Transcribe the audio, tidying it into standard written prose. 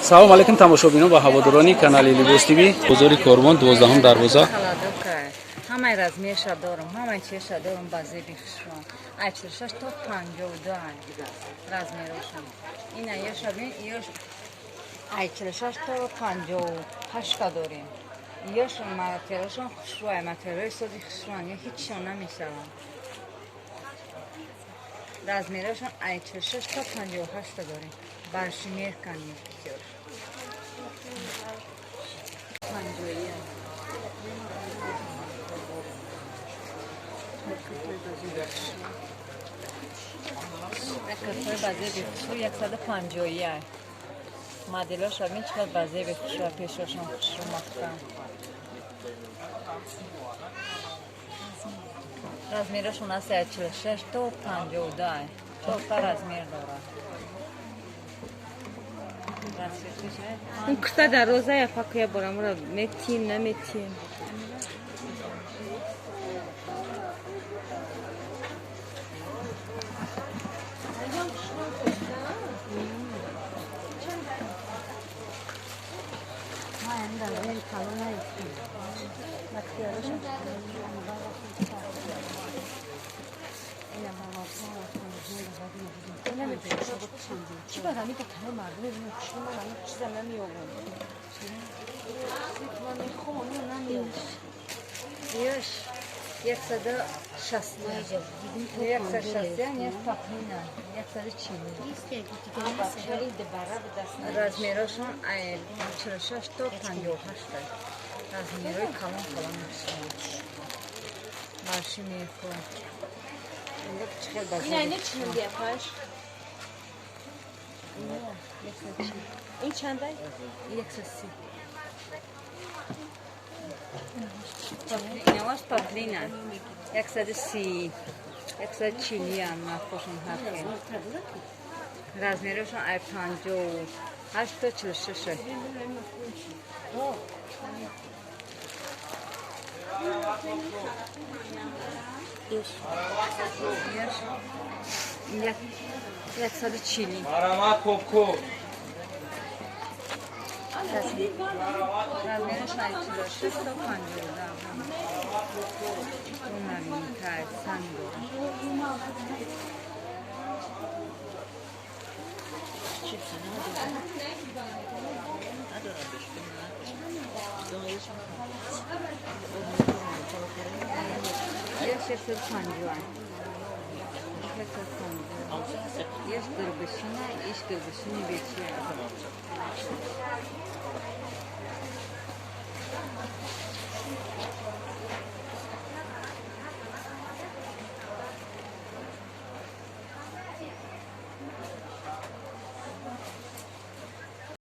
Салом алейкум, тамошобинон ва ҳаводорони канали Либос ТВ. Бозори Корвон, 12-ум дарвоза. Ҳамаи размерша дорам, ҳамаи чеша дорам, ба зеби хушрон. Ай 46 то 52 размерошам. Ина ёша бин, ёш ай 46 то 58 дорем. Ёш материалшон хушрӯай, материалҳои сози хушрӯан, ё ҳичшон намешаванд. Размерошон ай 46 то 58 дорем. Барши меркан бисёр. 51. Куртои базеби хушрӯ 151. Моделоша бин, чӣ қадр базеби хушрӯ, пешошон хушрӯ, маҳкам. Размерошон аст аз 46 то 52. Чорта размер дорад. Он курта дароза я пакуя борамура метим, наметим. Чӣ бад ҳамин та мардум мебинем, хушрӯ, ман ҳамин чиза намеёбам. Ман мехоҳам, намеёбам. Ёш 160. 160, як паплина, 140. Размерошон ай 46 то 58. Размерои калон калон мешаванд. Барши мехо. Ина ина чӣ апаш? Ин чандай? 130. Инаваш паплина. 130. 140 ам нархошон ҳар хел. Размерошон ай 58 то 46. 140. Марҳамат, попко. Размераш ай 46 то 52. Новинка, санг дорад. Ёш 150. 150. Ёш гирбишина, иш гирбишини бечия.